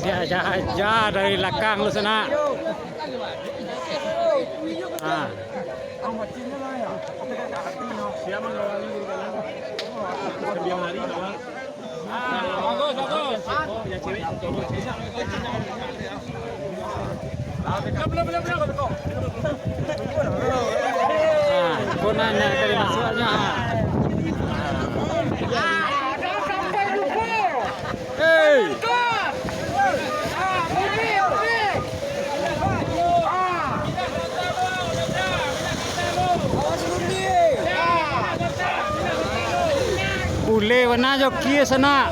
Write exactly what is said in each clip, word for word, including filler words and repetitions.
Diaja-aja dari lakang lu, sanak. Ah. Ah, kau nanya kali masuknya. Hei. Buleh bana joki sanak.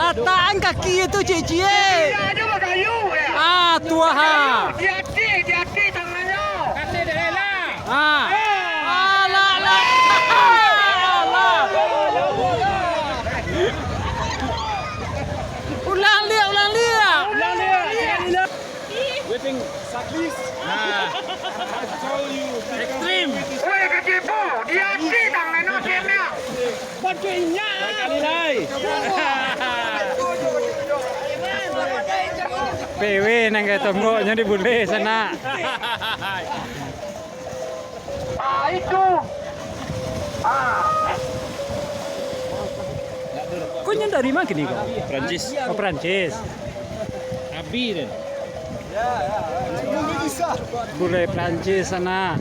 Latakan kaki tu, ciek-ciek. Ah, tuah. Di hati, di hati tangannyo. Ah. Alah, alah. Alah. Ulang liak, ulang liak. Ulang liak. Waiting. Nah. Ekstrim. Woi, katipu, di hati tangannyo, ciek-ciek. Sekali lai. P W nan ka tonggoknyo di buleh sanak. Ah, itu. Ah. Kau nyo dari ma kini kau? Perancis. Oh, Perancis. Abi deh. Buleh Perancis sanak.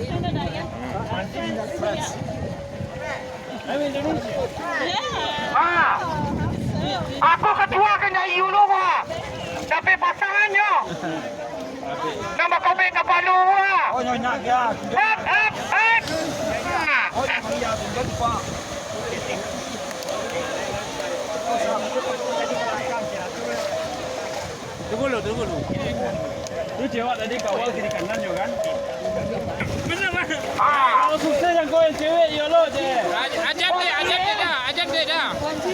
Ah, aku ketua kena iyo lo, Pak. Tapi pasangannyo. Nambah kobek kapalo, Pak. Oh, nyo nyak, ya. Hep, hep, hep. Ah. Oh, iya, betul, Pak. Tunggu dulu, tunggu dulu. Tu cewek tadi kawal kiri kanan jo kan? Bener, Bang. Kalau sukses yang kau yang cewek, yo lo je. Aj-, ajan deh, ajan deh dah, ajan deh dah.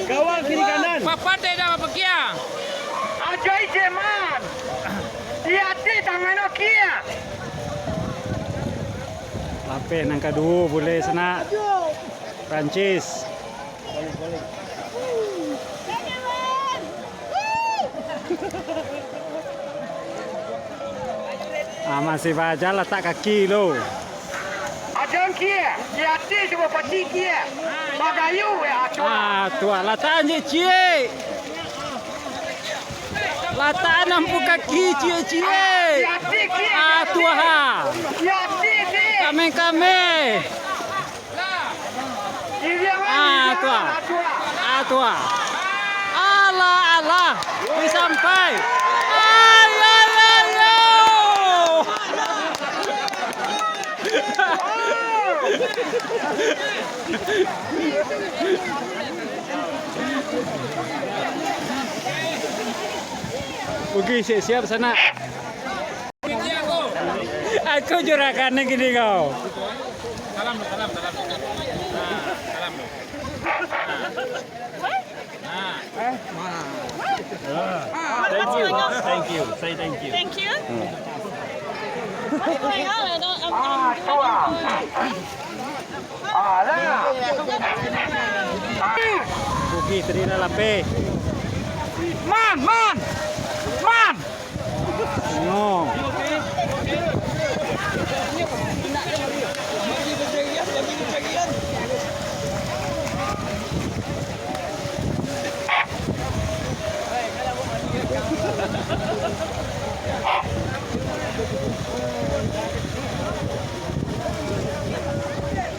Kawal kiri kanan. Papan deh dah, pakia. Ajo ijeman. Di hati tangannyo kia. Lapeh nan kaduo buleh sanak. Prancis. Ah, masih bajalan latak kaki lo. Ajan kie, di hati cubo pati kie. Bagayu ya, acua. Ah, tuah latak anjik ciek. Latak nampu kaki ciek-ciek. Ah, tuah. Di hati kie. Kameh-kameh. Ah, tuah. Ah, tuah. Alah, alah. Wih, sampai. Ay, ay, ay, ay. Oke, siap-siap sanak. Aku juragan ni gini kau. Salam dulu, salam, salam. Nah, salam dulu. Nah. Thank you. Thank you. Say thank you. Thank you. What's going on? I don't, I'm, I'm doing it. Bugi tadi lah lapeh. Man, man, man. No.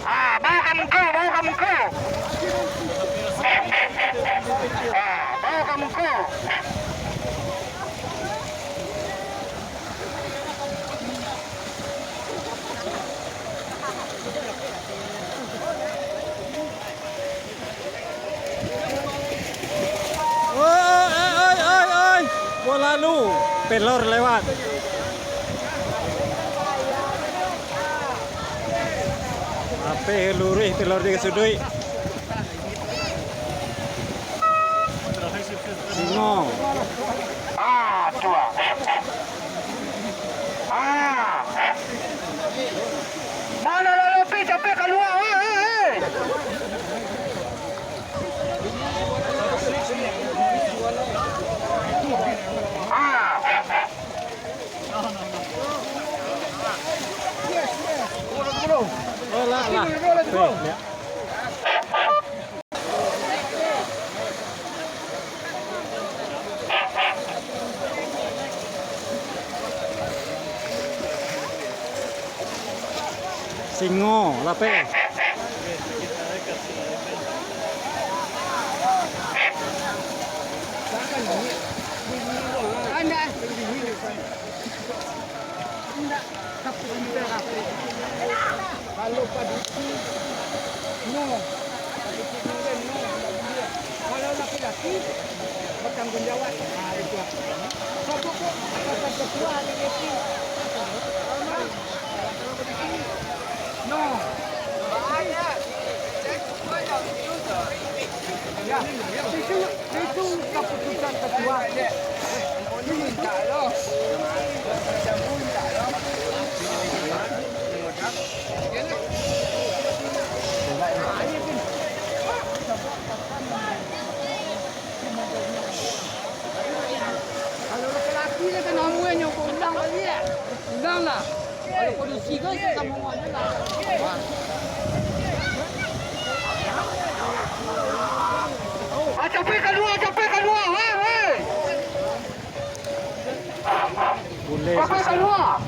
Ah, bawa ka muko, bawa ka muko. Ah, bawa ka muko. Oi, oi, oi, oi, oi. Bola lu, pelor lewat. Ape luruih pelor di suduik. Singo. Ah, tuah. Sampai kalua, hei, hei, hei. Ah. Oh, lah, lah. Singo, lapeh. Indak, tapi indak. Kalau padusi, no. Padusi tinggal, no. Indak buliah. Kalau laki-laki, batangguang jawab. Ah, itu. Sabab kok, pasal ketua di laki. No. Ya, itu, itu kaputusan ketua. Minta lo. Kalau laki-laki ni kan amuanyo, kau ulang baliak. Ulang lah. Kalau padusi ko, isi sambungan lah. Ah, capek kalua, capek kalua. Hei, hei. Boleh. Capek kalua.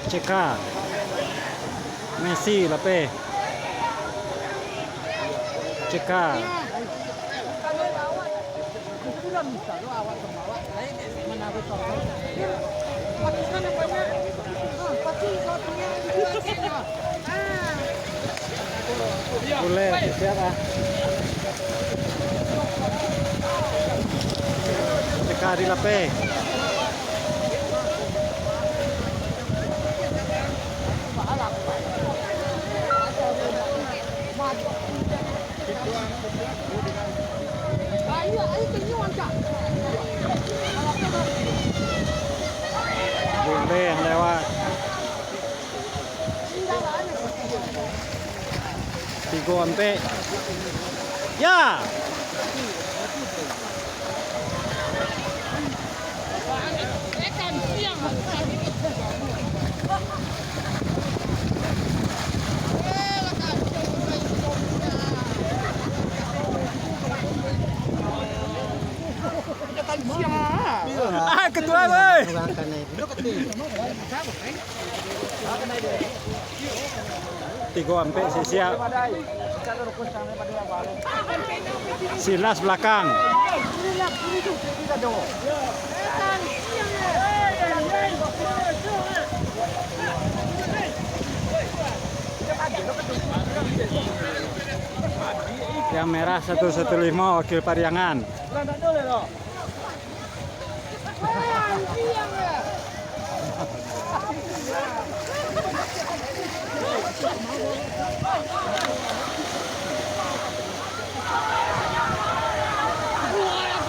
Ceka. Messi, lapeh. Ceka. Boleh, siap, ah. Ceka di lapeh. Boleh lewat. Tigo ampek. Ya. Ah, ketua, woi. Tigo ampek, siap-siap. Silas belakang. Yang merah satu satu lima, wakil Pariangan.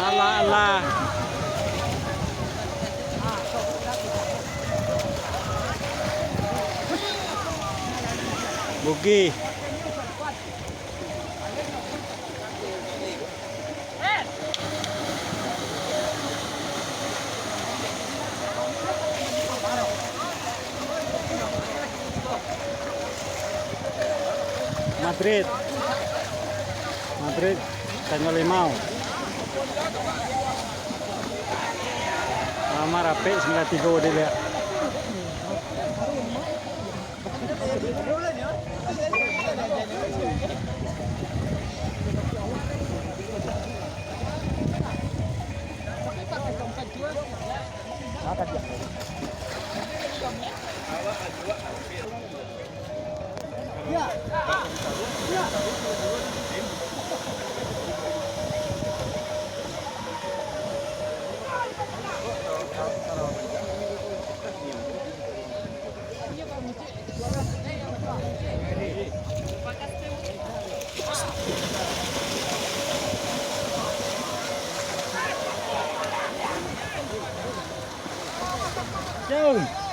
Alah, alah. Bugih. Madrid. Madrid, Tanjung Limau. Lama rapek sembilan tiga dilihat. Yo.